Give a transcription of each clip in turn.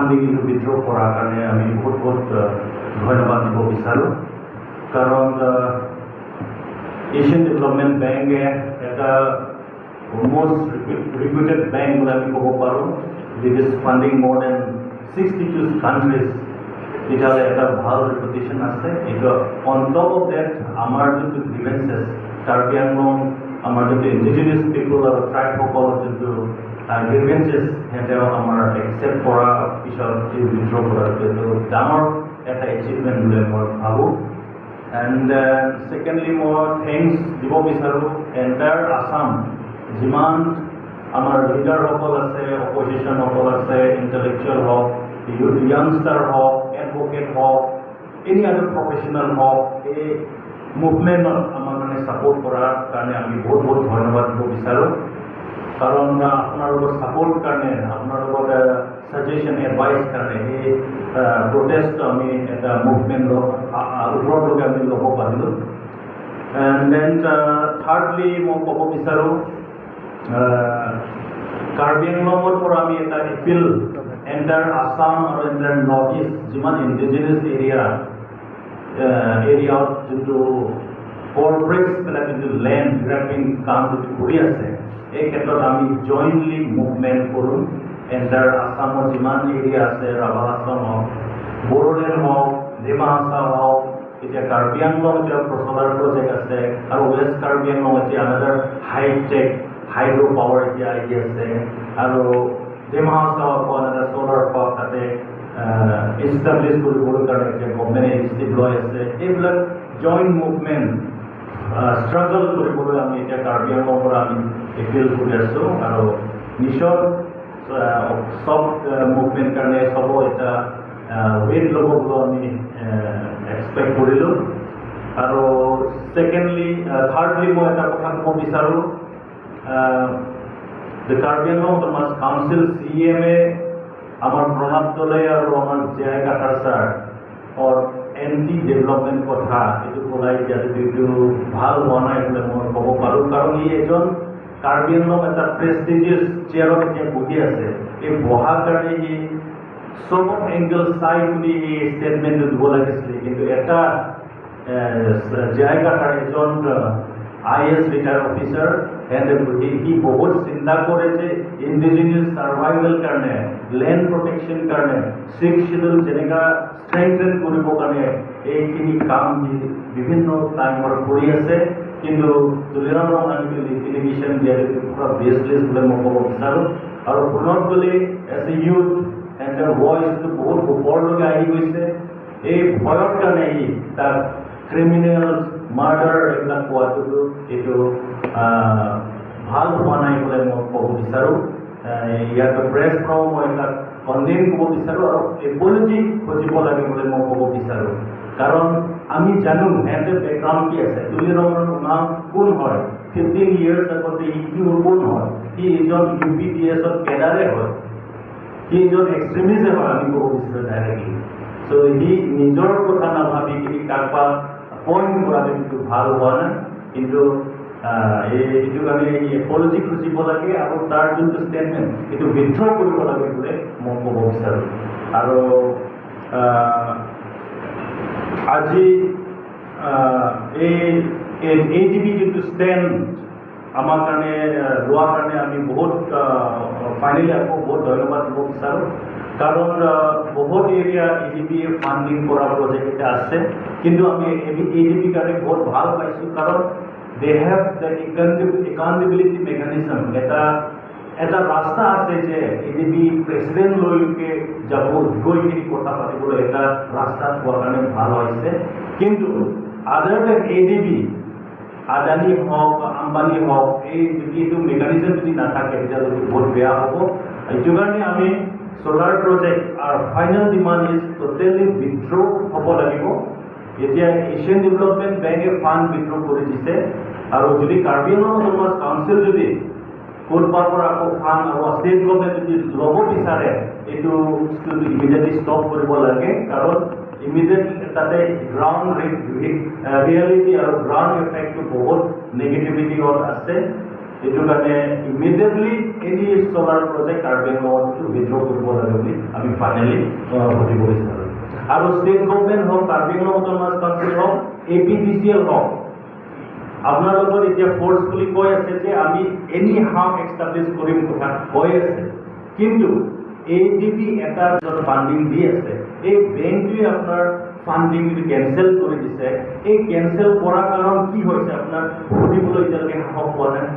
Funding withdraw কৰাৰ কাৰণে আমি বহুত বহুত ধন্যবাদ দিব বিচাৰোঁ। কাৰণ এছিয়ান ডেভেলপমেণ্ট বেংকে এটা মষ্ট ৰিপুটেড বেংক বুলি আমি ক'ব পাৰোঁ। It is funding more than 62 countries. তেতিয়াহ'লে এটা ভাল ৰেপুটেশ্যন আছে এইটো। অন টপ অফ that, আমাৰ যোনটো গ্ৰিভেঞ্চেছ, কাৰ্বি আংলং আমাৰ যোনটো ইণ্ডিজিনিয়াছ পিপুল আৰু ট্ৰাইবসকলৰ যোনটো গ্ৰিভেঞ্চেছ, সিহঁতেও আমাৰ একচেপ্ট কৰাৰ পিছত এই উইথড্ৰ কৰাটো এইটো ডাঙৰ এটা এচিভমেণ্ট বুলি মই ভাবোঁ। এণ্ড ছেকেণ্ডলি, মই thanks দিব বিচাৰোঁ এণ্টায়াৰ আছাম যিমান আমাৰ লিডাৰসকল আছে, অপজিশ্যনসকল আছে, ইণ্টেলেকচুৱেল হওক, য়াংষ্টাৰ হওক, এডভকেট হওক, এনি আদাৰ প্ৰফেচনেল হওক, এই মুভমেণ্টত আমাক মানে ছাপৰ্ট কৰাৰ কাৰণে আমি বহুত বহুত ধন্যবাদ দিব বিচাৰোঁ। কাৰণ আপোনালোকৰ ছাপৰ্ট কাৰণে, আপোনালোকৰ ছাজেশ্যন, এডভাইচ কাৰণে এই প্ৰটেষ্টটো আমি এটা মুভমেণ্ট ওপৰলৈকে আমি ল'ব পাৰিলোঁ। এণ্ড then থাৰ্ডলি, মই ক'ব বিচাৰোঁ, কাৰ্বি আংলঙৰ পৰা আমি এটা এপিল এণ্টায়াৰ আছাম আৰু এণ্টায়াৰ নৰ্থ ইষ্ট যিমান ইণ্ডিজিনিয়াছ এৰিয়াত যোনটো কৰ্পৰেটছবিলাক যোনটো লেণ্ড গ্ৰেবিং কাম যিটো কৰি আছে, এই ক্ষেত্ৰত আমি জইণ্টলি মুভমেণ্ট কৰোঁ। এণ্টায়াৰ আছামত যিমান এৰিয়া আছে, ৰাভা হাছং হওক, বড়োলেণ্ড হওক, ডিমা হাছাও হওক, এতিয়া কাৰ্বি আংলং এতিয়া চলাৰ প্ৰজেক্ট আছে আৰু ৱেষ্ট কাৰ্বি আংলং এতিয়া another hi tech hydro power এতিয়া আহি আছে আৰু ডিমা হাছাও আকৌ আনাডাৰ চলাৰ পাৰ্ক তাতে ইষ্টাব্লিছ কৰিবলৈ কাৰণে এতিয়া গভমেণ্টে ইনিচিয়েটিভ লৈ আছে। এইবিলাক জইণ্ট মুভমেণ্ট ষ্ট্ৰাগল কৰিবলৈ আমি এতিয়া কাৰ্বি আংলঙৰ পৰা আমি এপিল কৰি আছোঁ আৰু নিশ্চয় চব মুভমেণ্ট কাৰণে চব এটা ৱেইট ল'ব বুলি আমি এক্সপেক্ট কৰিলোঁ। আৰু ছেকেণ্ডলি, থাৰ্ডলি, মই এটা কথা ক'ব বিচাৰোঁ, the Karbi Anglong autonomous council CM এ আমাৰ প্ৰণৱ দলে আৰু আমাৰ জে আই কাথাৰ ছাৰ এণ্টি ডেভেলপমেণ্ট কথা এইটো ক'লাই এতিয়াতো এইটো ভাল হোৱা নাই বুলি মই ক'ব পাৰোঁ। কাৰণ ই এজন কাৰ্বি আংলং এটা প্ৰেষ্টিজিয়াছ চেয়াৰত এতিয়া বহি আছে। এই বহাৰ কাৰণে সি চব এংগল চাই পিনি এই ষ্টেটমেণ্টটো দিব লাগিছিলে। কিন্তু এটা জে আই কাথাৰ এজন আইএএছ ৰিটায়াৰ্ড অফিচাৰ, সিহঁতে বহি সি বহুত চিন্তা কৰে যে ইণ্ডিজিনিয়াছ ছাৰ্ভাইভেল কাৰণে, লেণ্ড প্ৰটেকশ্যন কাৰণে, ছিক্স শ্বেডিউল যেনেকা ষ্ট্ৰেংথেন কৰিবৰ কাৰণে এইখিনি কাম সি বিভিন্ন টাইমত কৰি আছে। কিন্তু তুলিৰাম ৰংহাঙক এলিগেশ্যন দিয়াটো পূৰা বেচলেছ বুলি মই ক'ব বিচাৰোঁ। আৰু প্ৰণৱ দলে এজ এ ইউথ, সিহঁতৰ ভইচটো বহুত ওপৰলৈকে আহি গৈছে। এই ভয়ৰ কাৰণে সি তাক ক্ৰিমিনেল, মাৰ্ডাৰ এইবিলাক কোৱাটোতো এইটো ভাল হোৱা নাই বুলি মই ক'ব বিচাৰোঁ। ইয়াত প্ৰেছ পৰাও মই তাক কণ্ডেম ক'ব বিচাৰোঁ আৰু এপলজি খুজিব লাগে বুলি মই ক'ব বিচাৰোঁ। কাৰণ আমি জানো সিহঁতে বেকগ্ৰাউণ্ড কি আছে, তুলিৰাম ৰংহাং কোন হয়, 15 ইয়েৰ্ছ আগতে সি কি কোন হয়। সি এজন ইউপিডিএছৰ কেডাৰে হয়, সি এজন এক্সট্ৰিমিষ্টে হয়, আমি ক'ব বিচাৰোঁ ডাইৰেক্টলি। চ' সি নিজৰ কথা নাভাবি কিনি কাৰোবাক পইণ্ট কৰাটো কিন্তু ভাল হোৱা নাই। কিন্তু এইটো কাৰণে সি এপলজি খুজিব লাগে আৰু তাৰ যোনটো ষ্টেটমেণ্ট, এইটো উইথড্ৰ কৰিব লাগে বুলি মই ক'ব বিচাৰোঁ। আৰু আজি এই এডিবি যোনটো ষ্টেণ্ড আমাৰ কাৰণে লোৱাৰ কাৰণে আমি বহুত ফাইনেলি আকৌ বহুত ধন্যবাদ দিব বিচাৰোঁ। কাৰণ বহুত এৰিয়া এডিবিয়ে ফাণ্ডিং কৰা প্ৰজেক্ট এটা আছে। কিন্তু আমি এডিবিৰ কাৰণে বহুত ভাল পাইছোঁ, কাৰণ they have the accountability mechanism. এটা এটা ৰাস্তা আছে যে এডিবি প্ৰেচিডেণ্টলৈকে যাব, গৈ কিনি কথা পাতিবলৈ এটা ৰাস্তা পোৱাৰ কাৰণে ভাল হৈছে। কিন্তু আদাৰ then ADB, Adani হওক, আম্বানী হওক, এই যদি এইটো মেকানিজম যদি নাথাকে, তেতিয়াহ'লে বহুত বেয়া হ'ব। এইটো কাৰণে আমি চ'লাৰ প্ৰজেক্ট আৰু final demand is totally withdraw হ'ব লাগিব। এতিয়া এছিয়ান ডেভেলপমেণ্ট বেংকে ফাণ্ড উইথড্ৰ কৰি দিছে আৰু যদি কাৰ্বি আংলং অট'নমাছ কাউন্সিল যদি ক'ৰবাৰ পৰা আকৌ ফাণ্ড আৰু ষ্টেট গভৰ্ণমেণ্ট যদি ল'ব বিচাৰে, এইটো ইমিডিয়েটলি ষ্টপ কৰিব লাগে। কাৰণ ইমিডিয়েট তাতে গ্ৰাউণ্ড ৰিয়েলিটি আৰু গ্ৰাউণ্ড এফেক্টটো বহুত নেগেটিভিটিত আছে। এইটো কাৰণে ইমিডিয়েটলি এনি চ'লাৰ প্ৰজেক্ট কাৰ্বি আংলঙত উইড্ৰ কৰিব লাগে বুলি আমি ফাইনেলি সুধিব বিচাৰোঁ। আৰু ষ্টেট গভমেণ্ট হওক, কাৰ্বি আংলং অট'নমাছ কাউন্সিল হওক, এপিডিচিএল হওক, আপোনালোকৰ এতিয়া ফ'ৰ্চফুলি কৈ আছে যে আমি এনি হাও এষ্টাব্লিছ কৰিম, কথা কৈ আছে। কিন্তু এডিবি এটা ফাণ্ডিং দি আছে, এই বেংকটোৱে আপোনাৰ ফাণ্ডিং কেঞ্চেল কৰি দিছে। এই কেঞ্চেল কৰাৰ কাৰণ কি হৈছে, আপোনাৰ সুধিবলৈ এতিয়ালৈকে সাহস পোৱা নাই।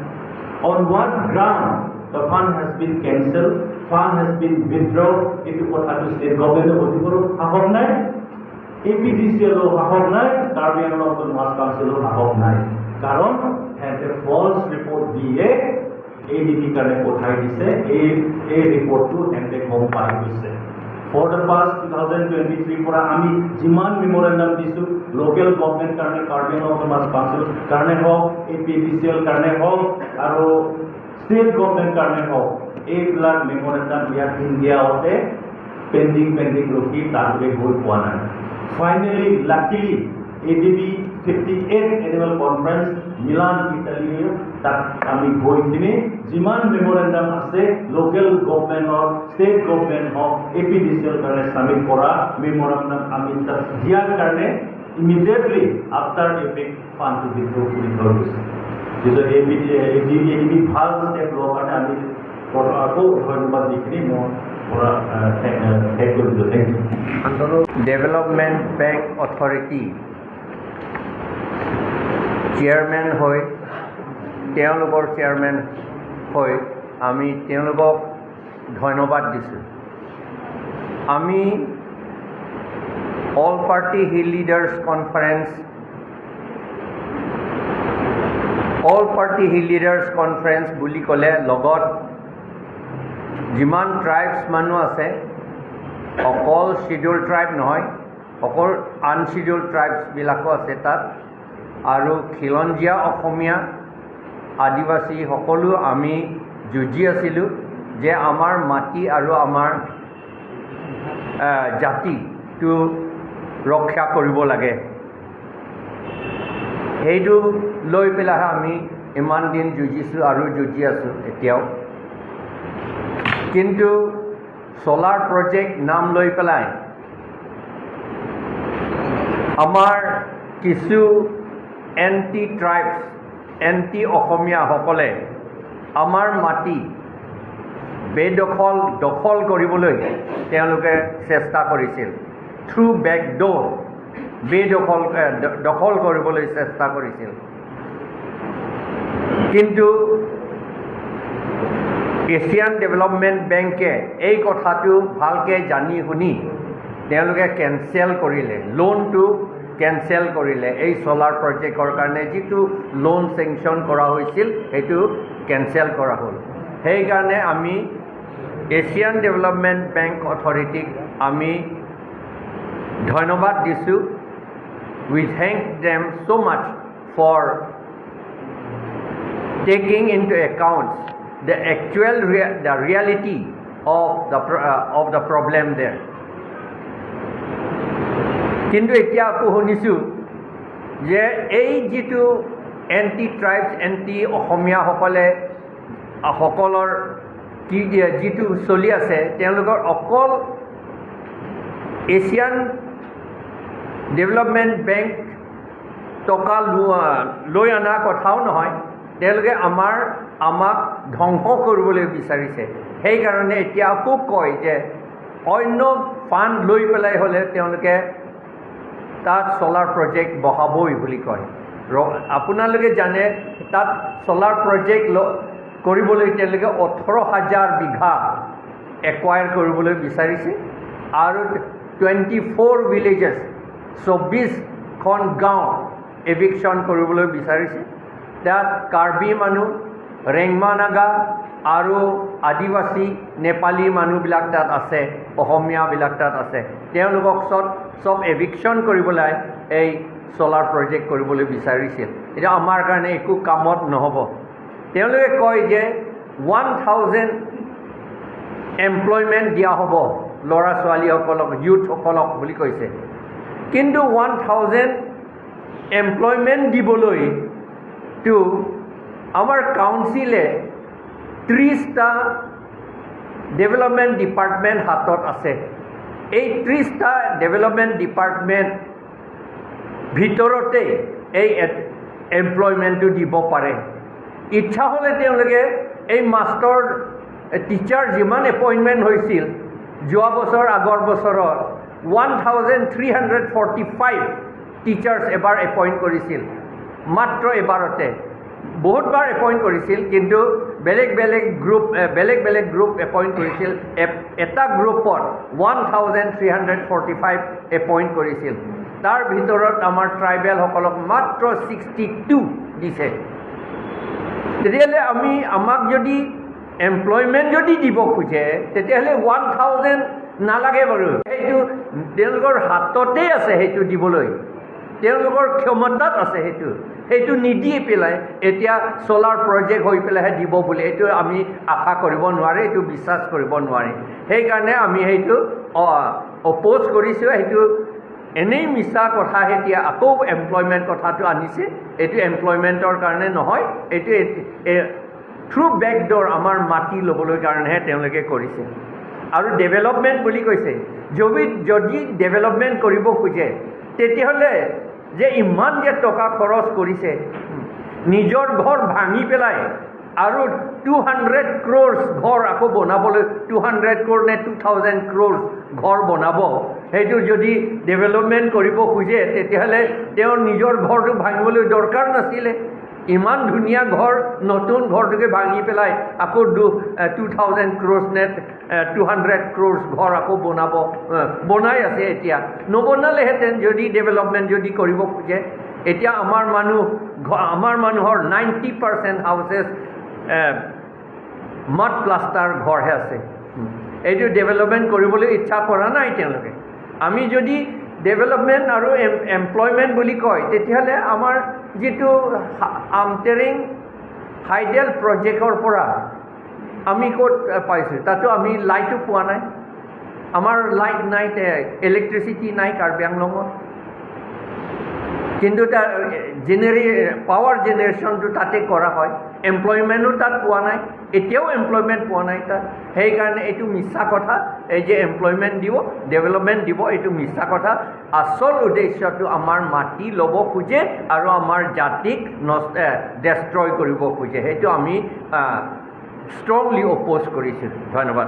On what ground the fund has been cancel, fund has been withdraw, এইটো কথাটো ষ্টেট গভমেণ্টে সুধিবলৈ সাহস নাই, এপিডিচিএলো সাহস নাই, কাৰ্বি আংলং অট'নমাছ কাউন্সিলো সাহস নাই। কাৰণ সিহঁতে ফল্ছ ৰিপৰ্ট দিয়ে এডিবি কাৰণে পঠাই দিছে। এই ৰিপৰ্টটো সিহঁতে গম পাই গৈছে। For the past 2023ৰ পৰা আমি যিমান মেমৰেণ্ডাম দিছোঁ লোকেল গভমেণ্ট কাৰণে, কাৰ্বি আংলং অট'নমাছ কাউন্সিল কাৰণে হওক, এপিডিচিএল কাৰণে হওক আৰু ষ্টেট গভমেণ্ট কাৰণে হওক, এইবিলাক মেমৰেণ্ডাম ইয়াত ইণ্ডিয়াতে পেণ্ডিং পেণ্ডিং ৰখি তাত গৈ পোৱা নাই। Finally, luckily, ADB 58 annual conference, Milan, Italy, তাত আমি গৈ কিনি যিমান মেমৰেণ্ডাম আছে লোকেল গভমেণ্টৰ, ষ্টেট গভমেণ্ট হওক, এপিডিচিএল কাৰণে ছাবমিট কৰা মেমৰেণ্ডাম আমি তাত দিয়াৰ কাৰণে ইমিডিয়েটলি আফটাৰ ইফেক্ট ফাণ্ডটো উইথড্ৰ কৰি থৈ গৈছে। যিটো এডিবি ভাল ষ্টেপ লোৱাৰ কাৰণে আমি আকৌ ধন্যবাদ দি কিনি মই পৰা শেষ কৰি দিলোঁ। Thank you. Development bank authority chairman হৈ, তেওঁলোকৰ চেয়াৰমেন হৈ আমি তেওঁলোকক ধন্যবাদ দিছোঁ। আমি All Party Hill Leaders Conference, All Party Hill Leaders Conference বুলি ক'লে লগত যিমান ট্ৰাইবছ মানুহ আছে, অকল শ্বিডিউল ট্ৰাইব নহয়, অকল আনশ্বিডিউল ট্ৰাইবছবিলাকো আছে তাত, আৰু খিলঞ্জীয়া অসমীয়া, আদিবাসী সকলো আমি যুঁজি আছিলোঁ যে আমাৰ মাটি আৰু আমাৰ জাতিটো ৰক্ষা কৰিব লাগে। সেইটো লৈ পেলাই আমি ইমান দিন যুঁজিছোঁ আৰু যুঁজি আছোঁ এতিয়াও। কিন্তু চ'লাৰ প্ৰজেক্ট নাম লৈ পেলাই আমাৰ কিছু এণ্টি ট্ৰাইবছ, এণ্টি অসমীয়াসকলে আমাৰ মাটি বেদখল দখল কৰিবলৈ তেওঁলোকে চেষ্টা কৰিছিল, থ্ৰু বেক ড'ৰ বেদখল দখল কৰিবলৈ চেষ্টা কৰিছিল। কিন্তু এছিয়ান ডেভেলপমেণ্ট বেংকে এই কথাটো ভালকৈ জানি শুনি তেওঁলোকে কেঞ্চেল কৰিলে, লোনটো কেঞ্চেল কৰিলে। এই চ'লাৰ প্ৰজেক্টৰ কাৰণে যিটো লোন চেংচন কৰা হৈছিল সেইটো কেঞ্চেল কৰা হ'ল। সেইকাৰণে আমি এছিয়ান ডেভেলপমেণ্ট বেংক অথৰিটিক আমি ধন্যবাদ দিছোঁ। We thank them so much for taking into account the actual the reality of the problem there. কিন্তু এতিয়া আকৌ শুনিছোঁ যে এই যিটো এণ্টি ট্ৰাইবছ, এণ্টি অসমীয়াসকলে সকলৰ কি যিটো চলি আছে, তেওঁলোকৰ অকল এছিয়ান ডেভেলপমেণ্ট বেংক টকা লোৱা লৈ অনা কথাও নহয়, তেওঁলোকে আমাক ধ্বংস কৰিবলৈ বিচাৰিছে। সেইকাৰণে এতিয়া আকৌ কয় যে অন্য ফাণ্ড লৈ পেলাই হ'লে তেওঁলোকে তাত চ'লাৰ প্ৰজেক্ট বহাবই বুলি কয়। আপোনালোকে জানে তাত চ'লাৰ প্ৰজেক্ট কৰিবলৈ তেওঁলোকে 18,000 বিঘা একুৱায়াৰ কৰিবলৈ বিচাৰিছে আৰু 24 ভিলেজেছ, 24খন গাঁও এভিকশ্যন কৰিবলৈ বিচাৰিছে। তাত কাৰ্বি মানুহ, ৰেংমা নাগা আৰু আদিবাসী নেপালী মানুহবিলাক তাত আছে, অসমীয়াবিলাক তাত আছে। তেওঁলোকক চব এভিকশ্যন কৰিবলৈ এই চ'লাৰ প্ৰজেক্ট কৰিবলৈ বিচাৰিছিল। এতিয়া আমাৰ কাৰণে একো কামত নহ'ব। তেওঁলোকে কয় যে 1000 এমপ্লয়মেণ্ট দিয়া হ'ব ল'ৰা ছোৱালীসকলক, ইউথসকলক বুলি কৈছে। কিন্তু 1000 এমপ্লয়মেণ্ট দিবলৈতো আমাৰ কাউন্সিলে 30টা ডেভেলপমেণ্ট ডিপাৰ্টমেণ্ট হাতত আছে। এই 30টা ডেভেলপমেণ্ট ডিপাৰ্টমেণ্ট ভিতৰতে এই এমপ্লয়মেণ্টটো দিব পাৰে। ইচ্ছা হ'লে তেওঁলোকে এই মাষ্টৰ টিচাৰ যিমান এপইণ্টমেণ্ট হৈছিল যোৱা বছৰ, আগৰ বছৰত 1345 টিচাৰ্ছ এবাৰ এপইণ্ট কৰিছিল, মাত্ৰ এবাৰতে। বহুতবাৰ এপইণ্ট কৰিছিল, কিন্তু বেলেগ বেলেগ গ্ৰুপ, বেলেগ বেলেগ গ্ৰুপ এপইণ্ট কৰিছিল। এটা গ্ৰুপত 1345 এপইণ্ট কৰিছিল। তাৰ ভিতৰত আমাৰ ট্ৰাইবেলসকলক মাত্ৰ 62 দিছে। তেতিয়াহ'লে আমাক যদি এমপ্লয়মেণ্ট যদি দিব খোজে, তেতিয়াহ'লে 1000 নালাগে বাৰু, সেইটো তেওঁলোকৰ হাততেই আছে, সেইটো দিবলৈ তেওঁলোকৰ ক্ষমতাত আছে। সেইটো নিদিয়ে পেলাই এতিয়া চ'লাৰ প্ৰজেক্ট হৈ পেলাইহে দিব বুলি এইটো আমি আশা কৰিব নোৱাৰে, এইটো বিশ্বাস কৰিব নোৱাৰি। সেইকাৰণে আমি সেইটো অপ'জ কৰিছোঁ। সেইটো এনেই মিছা কথা। এতিয়া আকৌ এমপ্লয়মেণ্ট কথাটো আনিছে, এইটো এমপ্লয়মেণ্টৰ কাৰণে নহয়, এইটো থ্ৰু বেকড'ৰ আমাৰ মাটি ল'বলৈ কাৰণেহে তেওঁলোকে কৰিছে। আৰু ডেভেলপমেণ্ট বুলি কৈছে, যদি ডেভেলপমেণ্ট কৰিব খোজে, তেতিয়াহ'লে যে ইমান যে টকা খৰচ কৰিছে নিজৰ ঘৰ ভাঙি পেলাই আৰু 200 ক্ৰ'ৰ্ছ ঘৰ আকৌ বনাবলৈ, 200 ক্ৰ'ৰ নে 2000 ক্ৰ'ৰ্ছ ঘৰ বনাব, সেইটো যদি ডেভেলপমেণ্ট কৰিব খোজে, তেতিয়াহ'লে তেওঁৰ নিজৰ ঘৰটো ভাঙিবলৈ দৰকাৰ নাছিলে। ইমান ধুনীয়া ঘৰ, নতুন ঘৰটোকে ভাঙি পেলাই আকৌ 2000 ক্ৰ'ৰ্ছ নে 200 ক্ৰ'ৰ্ছ ঘৰ আকৌ বনাব, বনাই আছে এতিয়া। নবনালেহেঁতেন যদি ডেভেলপমেণ্ট যদি কৰিব খোজে। এতিয়া আমাৰ মানুহৰ 90% হাউচেছ মাড প্লাষ্টাৰ ঘৰহে আছে। এইটো ডেভেলপমেণ্ট কৰিবলৈ ইচ্ছা কৰা নাই তেওঁলোকে। আমি যদি ডেভেলপমেণ্ট আৰু এমপ্লয়মেণ্ট বুলি কয়, তেতিয়াহ'লে আমাৰ যিটো আমটেৰিং হাইডেল প্ৰজেক্টৰ পৰা আমি ক'ত পাইছোঁ? তাতো আমি লাইটো পোৱা নাই, আমাৰ লাইট নাই, ইলেক্ট্ৰিচিটি নাই কাৰ্বি আংলঙত। কিন্তু তাৰ পাৱাৰ জেনেৰেশ্যনটো তাতে কৰা হয়। এমপ্লয়মেণ্টো তাত পোৱা নাই, এতিয়াও এমপ্লয়মেণ্ট পোৱা নাই তাত। সেইকাৰণে এইটো মিছা কথা, এই যে এমপ্লয়মেণ্ট দিব, ডেভেলপমেণ্ট দিব, এইটো মিছা কথা। আচল উদ্দেশ্যটো আমাৰ মাটি ল'ব খোজে আৰু আমাৰ জাতিক ডেষ্ট্ৰয় কৰিব খোজে। সেইটো আমি ষ্ট্ৰংলি অপ'জ কৰিছোঁ। ধন্যবাদ।